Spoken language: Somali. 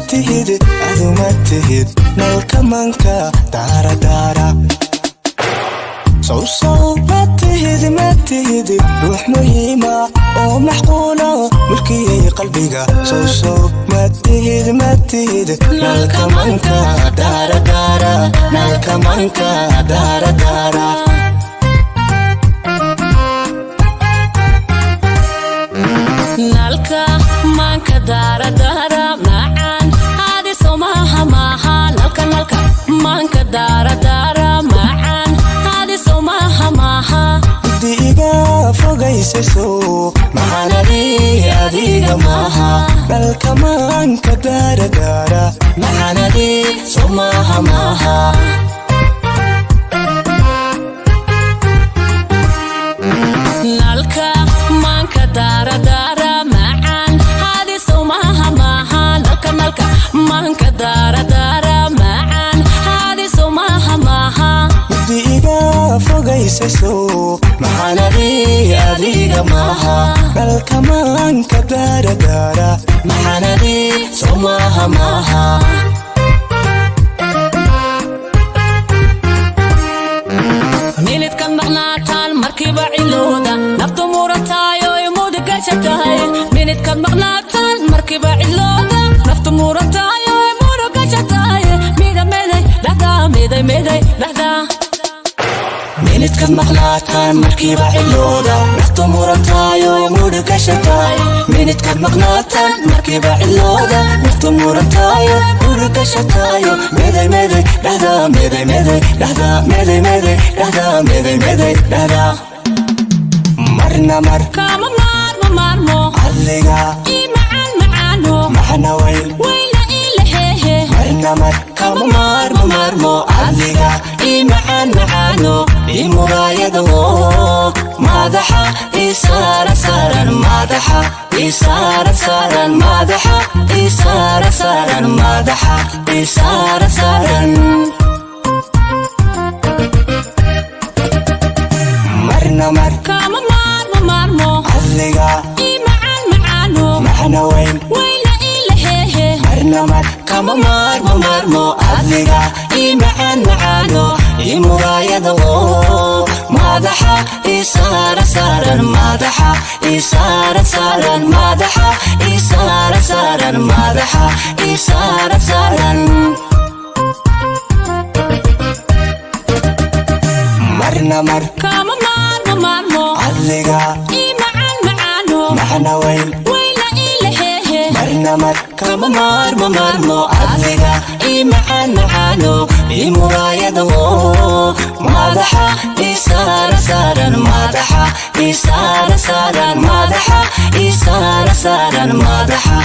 Tihid, aduma tihid nalka manka daara daara. Sow sow ma tihid, ma tihid ruux muhiima oo macquula, mulkiyay qalbiga. Sow sow ma tihid, ma tihid nalka manka daara daara, nalka manka daara daara. Nalka maanka daaradaara macaan haadiso maaha maaha. Nalka, nalka maanka daaradaara macaan haadiso maaha maaha. Mugdi iga fogaysaso maxaanadi adiga maaha, nalka maanka daara daara maxaanadi so maaha maaha. Nalka maanka daaradaara macaan haadiso maaha maaha. Nalka, nalka maanka daaradaara macaan haadiso maaha maaha. Mugdi iga fogaysaso maxaanadi adiga maaha, nalka maanka daara daara maxaanadi so maaha maaha. Minidka maqnaataan markiiba cilooda, naftu murantahay mudagasha tahay. Minidka maqnaataan markiiba cilooda, naftu murantahay mudagasha tahay. Mida meday dhahdaa, miday meday dhahdaa. Minidkad maqnaataan markiiba cilooda, naftu murantaayo mudhugasha tahay. Minidkad maqnaataan markiiba cilooda, naftu murantaayo mudhugasha tahayo. Meday meday dhahdaa, meday meday dhahdaa, meday meday dhahdaa, meday meday dhahdaa. Marna mar Kama maarmo maarmo cadliga ii macaan macaano maxna weyn weyna ii laheehe. Marna mar kama maarmo maarmo cadliga ii macaan macaano, ii muraayado madaxa ii saara saaran, madaxa ii saara saaran, madaxa ii saara saaran, madaxa ii saara saaran. Marna mar Kama maarmo maarmo cadliga ii macaan macaano maxna weyn weyna ii laheehe. Marna mar kama maarmo maarmo cadliga ii macaan macaano, ii muraayado madaxa ii saara saaran, madaxa ii saara saaran, madaxa ii saara saaran, madaxa ii saara saaran. Marna mar Kama maarmo maarmo cadliga ii macaan macaano maxna weyn weyna ii laheehe. Marna mar kama maarmo maarmo cadliga ii macaan macaano, ii muraayado madaxa ii saara saaran, madaxa ii saara saaran, madaxa ii saara saaran, madaxa